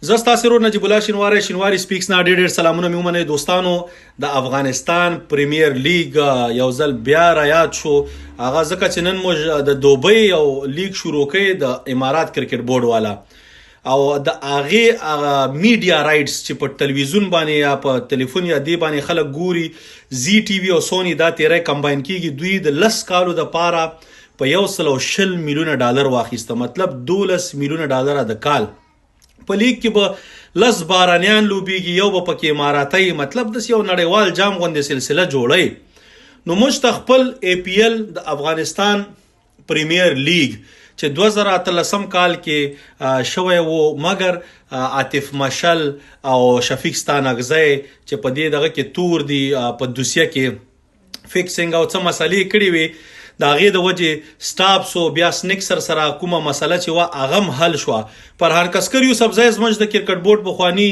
زه ستاسو ورور نجیب الله شینواری، شینواری سپیکس نه ډېر ډېر سلامونه مې ومنئ. دوستانو، د افغانستان پریمیر لیګ یو ځل بیا را یاد شو، هغه ځکه چې نن موږ د دوبۍ یو لیګ شروع کړي، د امارات کرکټ بورډ والا، او د هغې هغه میډیا رایټس چې په تلویزیون باندې یا په تلیفون یا دی باندې خلک ګوري، زی ټي وي او سونی دا تیری کمباین کیږي. دوی د 10 کالو د پاره په 120 میلیونه ډالر واخیسته، مطلب 12 میلیونه ډالر د کال. په لیګ کې به 10 بارانیان لوبیږي، یو به پکې اماراتي، مطلب د یو نړیوال جام غوندې سلسله جوړی. نو موږ ته خپل ای پی ایل، د افغانستان پریمیر لیګ چې 2013 کال کې شوی وو، مګر عاطف مشل او شفیق ستانکزی چې په دې دغه کې تور دي، په دوسیه کې فکسینګ او څه مسلې کړې وي، د هغې د وجې سټاپ سو. بیا سنیکسر سره کومه مسله چې وه، هغه هم حل شوه. فرهان کسکر یوسفزی، زموږ د کرکټ بورډ پخواني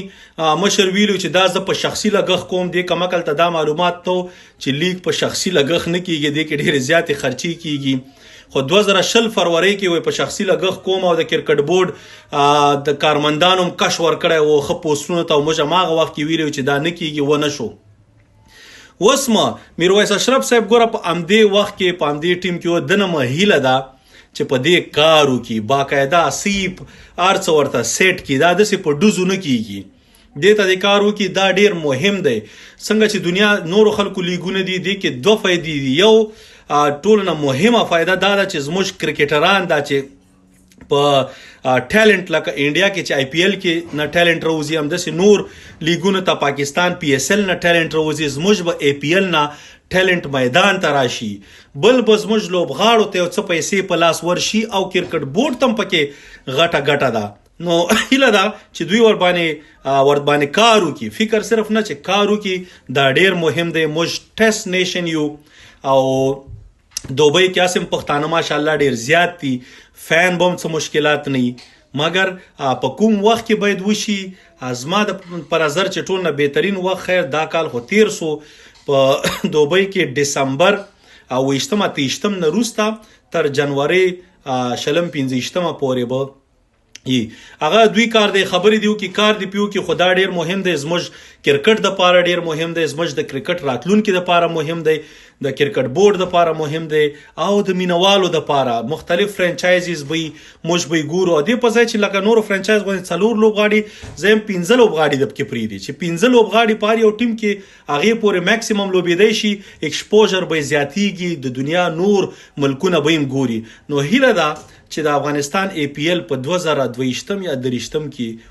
مشر، ویلو چې دا زه په شخصي لګښت کوم. دې کمکل ته دا معلومات ته چې لیګ په شخصي لګښت نه کیږي، دې کې ډېرې زیاتې خرچې کیږي. خو 2020 فرورۍ کې وای په شخصي لګښت کوم، او د کرکټ بورډ د کارمندانو هم کش ورکړی و ښه پوسټونو ته، او موږ هماغه وخت کې ویلي چې دا نه کیږي، ونه شو. اوس ما میرویس اشرف صاحب ګوره په همدې وخت کې په همدې ټیم کې دنه مه هیله ده چې په دې کار وکړي، باقاعده سیپ هر څه ورته سیټ کړي. دا داسې په ډزو نه کیږي، دې ته دې کار وکړي، دا ډیر مهم دی. څنګه چې دنیا نورو خلکو لیګونه دي، دې کې دوه فایدې دي. یو ټولو نه مهمه فایده دا ده چې زموږ کرکټران دا چې په ټیلنټ، لکه انډیا کې چې آی پی ایل کې نه ټیلنټ راوځي، همداسې نور لیګونو ته پاکستان پی ایس ایل نه ټیلنټ راوځي، زموږ به ای پی ایل نه ټیلنټ میدان ته راشي. بل به زموږ لوبغاړو ته یو څه پیسې په لاس ورشي، او کرکټ بورډ ته هم پکې غټه ګټه ده. نو هیله ده چې دوی ور باندې کار وکړي، فکر صرف نه، چې کار وکړي، دا ډیر مهم دی. موږ ټیسټ نیشن یو، او دوبۍ کې اسم پښتانه ماشاءالله ډیر زیات دي، فین به هم څه مشکلات نه وي. مګر په کوم وخت کې باید وشي؟ زما د پر نظر چې ټول نه بهترین وخت، خیر دا کال خو تیر سو، په دوبۍ کې دسمبر او 20مه 23 نه وروسته تر جنوري 20 25 پورې به یي. هغه دوی کار دی، خبرې دیو کې کار دی پیو کې، خدا ډیر مهم دی. زموږ کرکټ د پاره ډیر مهم دی، زموږ د کرکټ راتلونکي د پاره مهم دی، د کرکټ بورډ د پاره مهم دی، او د مینوالو د پاره. مختلف فرانچایزز به موږ به ګورو، او دې په ځای چې لکه نورو فرانچایز غوندې څلور لوبغاړي، زه هم پنځه لوبغاړي د پکې پرېږدي، چې پنځه لوبغاړي په هر یو ټیم کې هغې پورې میکسیمم لوبېدی شي، ایکسپوژر به یې زیاتیږي، د دنیا نور ملکونه به یې ګوري. نو هیله ده چې د افغانستان ای پی ایل په 2022 یا 23 کې